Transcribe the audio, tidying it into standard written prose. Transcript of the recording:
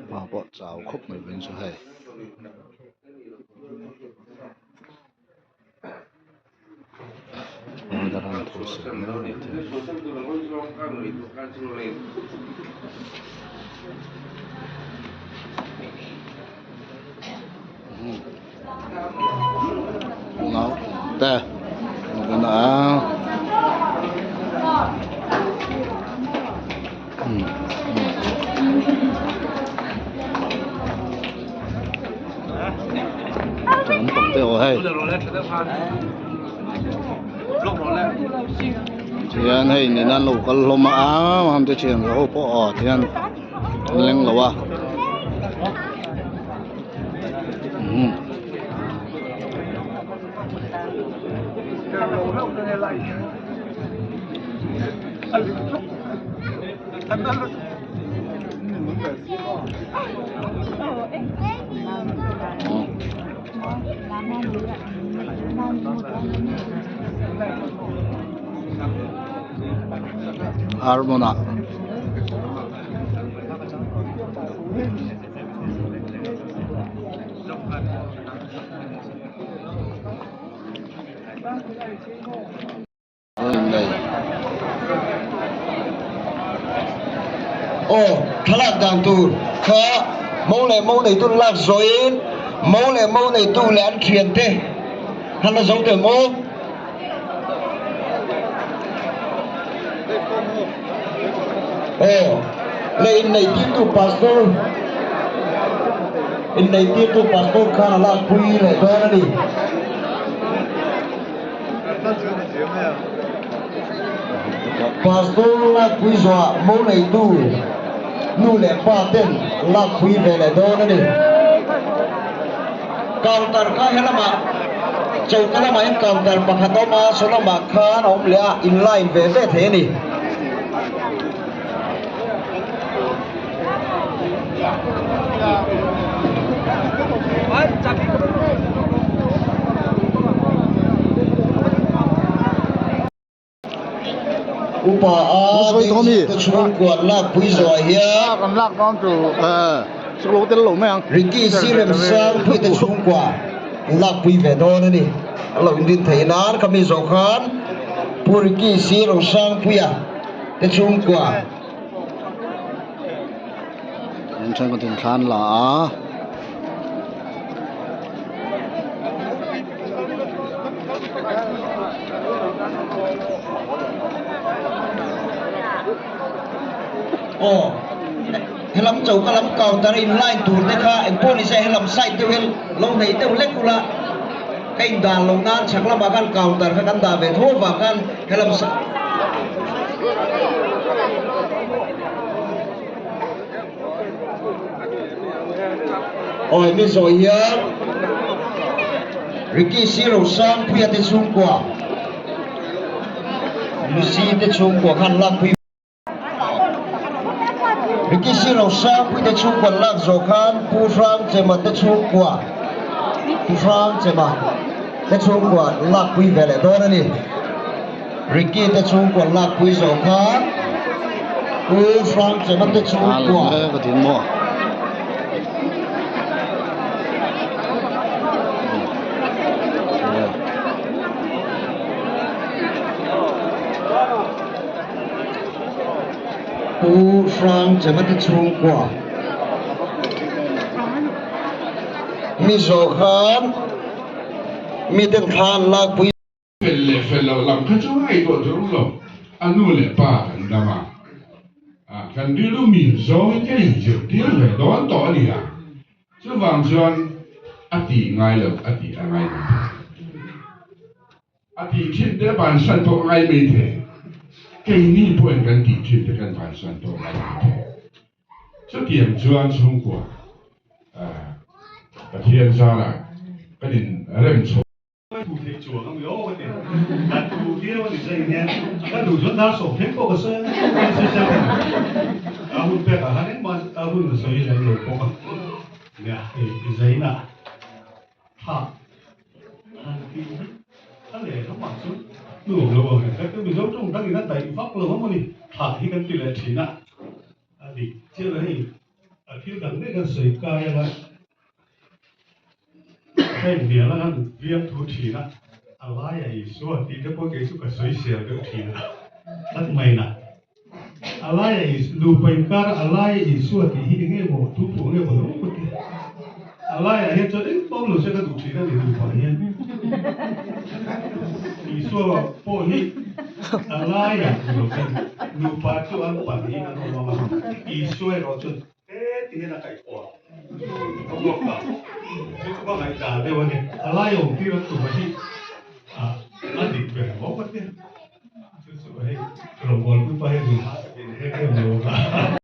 Pa pawh chau khawp mai veng chu hei. Nau te a lampang te aw hei tihian hei nena an lo kal hlawm a am te thian ho pawh aw tihian an leng lo a umm. Harmona Aw, thlalak dan tur kha mo leh mo neitu lak zawhin mo leh mo neitu leh an thiante khan la zo teh maw? Aw, leh inneihtirtu pastor inneihtirtu pastor khan a lakpui leh dawn a ni. Pastor lakpui zawhah mo neitu nu leh pa ten lakpui ve leh dawn a ni. Counter kha helamah choka lamah hian counter pakhat a awm a, saw lamah khan a awm leh a, in line ve ve thei a ni. Upa a te chhungkua an lakpui zawh hian Ricky Siremsangpui te chhungkua an lakpui ve dawn a ni. An lo inrin theih nan khami zawh khan Pu Ricky Siremsangpuia te chhungkua An thenkhat in thla an la a. Aw helam choka lam counter a in line tur te kha engpawh ni se helam side deuh hian lo hnaih deuh hlek ula ka in dan loh nan chhak lamah khan counter kha kan dah ve tho avang khan helam Awi mi zawh hian Ricky Siro Sangpuia te chhungkua Lucy te chhungkua khan lakpui Ricky Siro Sangpui te chhungkua an lak zawh khan Pu Hrangchema te chhungkua Pu Hrangchema te chhungkua an lakpui ve leh dawn a ni. Ricky te chhungkua lakpui zawh khan Pu Hrangchema te chhungkua Pu Hrangchema te chhungkua mi zawh khan miten thla an lakpui. Fel leh fel loh lam kha chu ngaihtuah tur awm lo, a nu leh pa kan dam a, kan rilru mil zawngin kan inzirtir ve dawn tawh a ni a, chuvang chuan a tih ngai loh a tih a ngai mai thei, a tih thin te bansan pawh a ngai mai thei, keini pawhin kan tih thin te kan bansan pawh a ngai mai thei. Chutiang chuan chhungkua Pathian zarah kan inrem chho. Ka thu theih chuang a mi aw ka ti. Ka thu viau a ni zai hian ka duh chuan dar sawm thleng pawh ka sawi a, ka sawi sel ka ni. A hun pek ah khan engmah a hun a sawi lem lo bawk a. Nia hei zaina thlak han tih hi a lehlamah chuan nuam lo ang reng. Ka Mizo tawng dangin a daih vak lo a mawni thlak hi kan ti leh thin a. A dik chiah lo hei a thil dang daih kan sawi kai anga. Heng hnial a han viam thu thin a, a laia Isua tih te pawh kei chu ka sawi sel deuh thin a, tak mai na. A laia Isua, nupa inkara a laia Isua tih hi enge maw thu pawh nge maw lo ka ti. A laiah hian chuan engmah awm lo se ka duh thin a ni nupa hian. Isua pawh hi a laiah ni lovin nupa chu an pahnihin an awm ang a, Isua erawh chuan He ti hian a kaihkuah a vuak ta. Chu chu ka ngaihdan deuh a ni. A lai awm tir an tum a hi